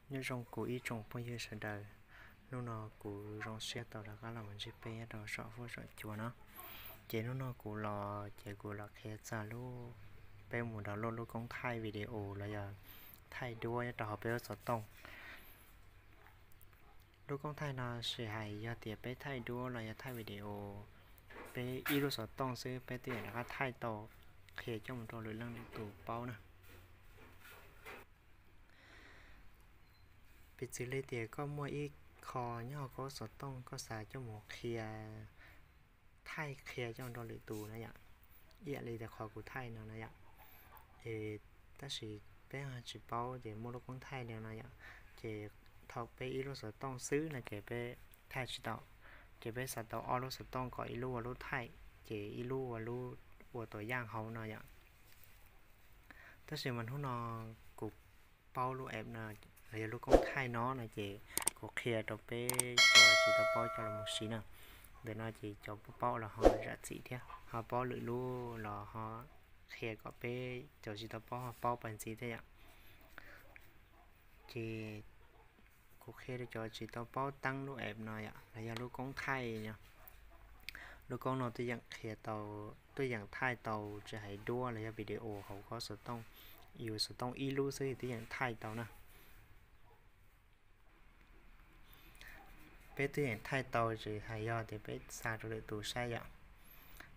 Nyob zoo kuv ib tsoom phooj ywg sawv daws, hnub no kuv zoo siab tau rov qab los ntsib peb nyob rau saum huab saum cua no. Ces hnub no kuv los ces kuv los qhia txog lub, peb mus download lub koob thaij video los yog thaij duab nyob rau hauv peb lub xov tooj. Lub koob thaij no sis hais yog tias peb thaij duab los yog thaij video, peb ib lub xov tooj xwb peb twb yeej rov qab thaij tau, qhia coj mus rau lwm leej lwm tus paub na. Piv txwv li tias koj muaj ib qho nyob hauv koj xov tooj koj xav coj mus qhia, thaij qhia coj rau lwm tus na yom, ib yam li tias qhov kuv thaij no na yom. Es tab sis peb tsis paub ces muaj lub koob thaij li no yom, ces thaum peb ib lub xov tooj xwb no ces peb thaij tsis tau, ces peb xav tau ob lub xov tooj kom ib lub ua lub thaij, ces ib lub ua lub ua tuam yaj hauv no yom. Tab sis mas hnub no kuv paub lub app no los yog lub koob thaij no no ces kuv qhia rau peb cov tsis tau paub coj los mus siv na. Ntawm no ces cov paub paub los ho zam txim thiab, ho paub lwm lub los ho qhia kom peb cov tsis tau paub ho paub pas ntxiv thiab yom. Ces kuv qhia rau cov tsis tau paub teeb lub app no yom, los yog lub koob thaij no. Lub koob no twb yeej qhia tau, twb yeej thaij tau tsis hais duab los yog video hauv koj xov tooj, yus xov tooj ib lub xwb twb yeej thaij tau na. Peb twb yeej thaij tau tsis hais yog tias peb xa rau lwm tus saib yom.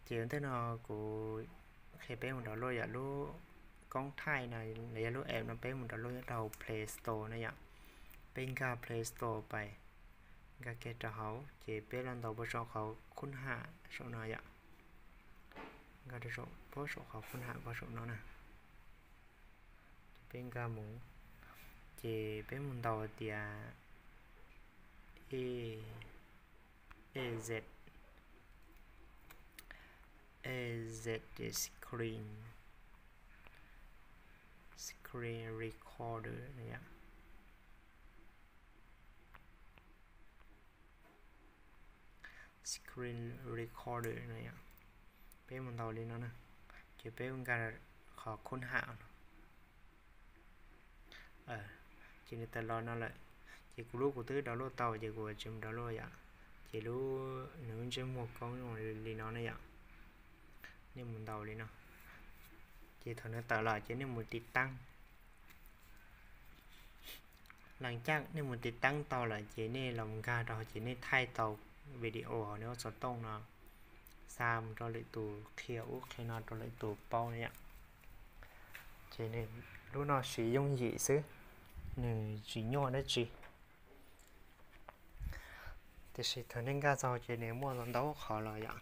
Ces ua ntej no kuv qhia peb mus download yom, lub koob thaij no los yog lub app no peb mus download nyob rau hauv Play Store na yom. Peb nkag Play Store pais, nkag kiag rau hauv ces peb los ntaus puag saum qhov khub ham saum no yom. Nkag rau saum, puag saum qhov khub ham puag saum no na. Ces peb nkag mus, ces peb mus ntaus tias E, E Z, E Z screen, screen recorder no yom. Screen recorder no yom. Peb mus ntaus li no na, ces peb nkag qhov khub ham no. Ces nws tawm los no lawm, ces kuv lub kuv twb download tau ces kuv tsis mus download yom. Ces lub nws ntsej muag koob zoo li no ne yom. Nej mus ntaus li no, ces thaum nws tawm los ces nej mus tiv teeb. Leej caj nej mus tiv teeb tau lawm ces nej los nkag rau ces nej thaij tau video hauv nej lub xov tooj no xa mus rau lwm tus, qhia ub qhia no rau lwm tus paub na yom. Ces nws lub no siv yooj yim xwb, nws tsis nyuaj dab tsi. Tiam sis thaum nej nkag txog ces nws muaj ntau qhov los yom.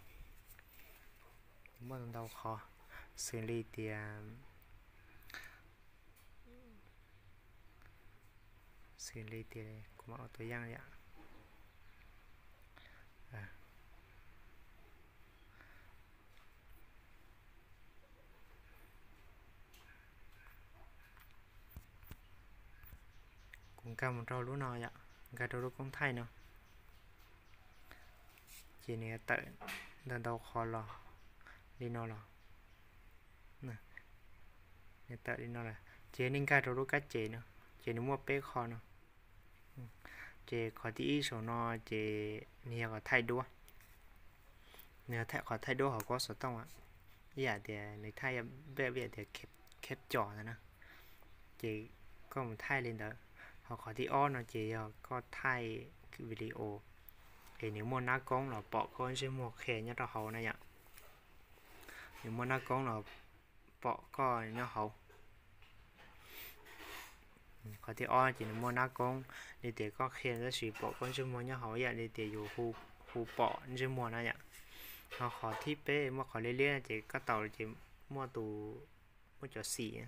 Nws muaj ntau qhov, xws li tias, xws li tias kuv mam ua tus yaj yom. Kuv nkag mus rau lub no yom, nkag rau lub koob thaij no, ces nws tawm ntau ntau qhov los li no los, nws tawm li no lawm. Ces nej nkag rau lub kab ces no, ces nws muaj peb qho no. Ces qhov thib ib saum no ces nws yog qhov thaij duab, nws yog qhov thaij duab hauv koj xov tooj, ib yam tias nws thaij, ib yam tias kheb cos ntawd na. Ces koj mus thaij li ntawd. Ho qhov thib ob no ces yog koj thaij video, es nws muaj nab koob los pom koj ntsej muag qhia nyob rau hauv na yom. Nws muaj nab koob los pom koj nyob hauv. Qhov thib ob ces nws muaj nab koob li tias koj qhia tab sis pom koj ntsej muag nyob hauv, ib yam li tias yus hu pom ntsej muag na yom. Ho qhov thib peb muaj qhov liab liab ces koj taus ces muaj tus, muaj cov xim,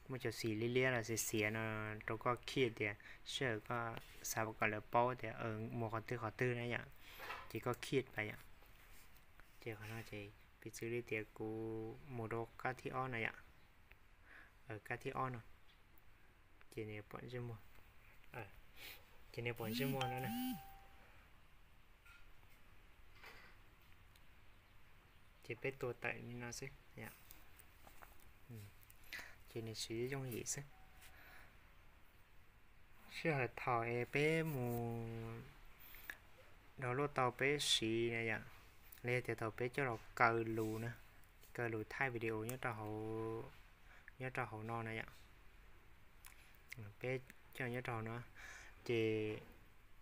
muaj cov xim liab liab los xiav xiav no rau koj khij tias sij hawm koj xav kom lawv paub tias mus qhov twg qhov twg na yom, ces koj khij pais yom. Ces qhov no ces piv txwv li tias kuv mus rau kab thib ob no yom, kab thib ob no, ces nws pom ntsej muag, ces nws pom ntsej muag no na. Ces peb tua tawm li no xwb, ces nws siv yooj yim xwb. Sij hawm thaum es peb mus download tau peb siv na yom, los yog tias thaum peb coj los kaw lus na, kaw lus thaij video nyob rau hauv, nyob rau hauv no na yom, peb coj nyob rau hauv no, ces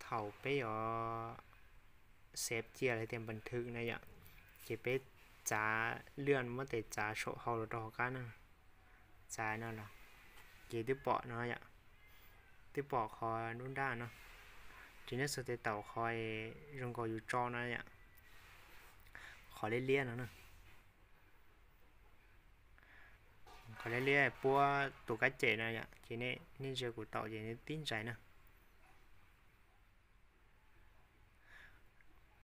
thaum peb yuav xev cia los tias npas thwm na yom, ces peb txav lwaj muab tes txav saum hau los rau hauv qab na, txav no los, ces twb pom no yom, twb pom qhov nruab nrab no, ces nej xuas tes taum qhov zoo nkaus yus tso no yom, qhov liab liab no na, qhov liab liab puab tus kab cem no yom, ces nej ntsia kuv taum ces nej tib ntsais na,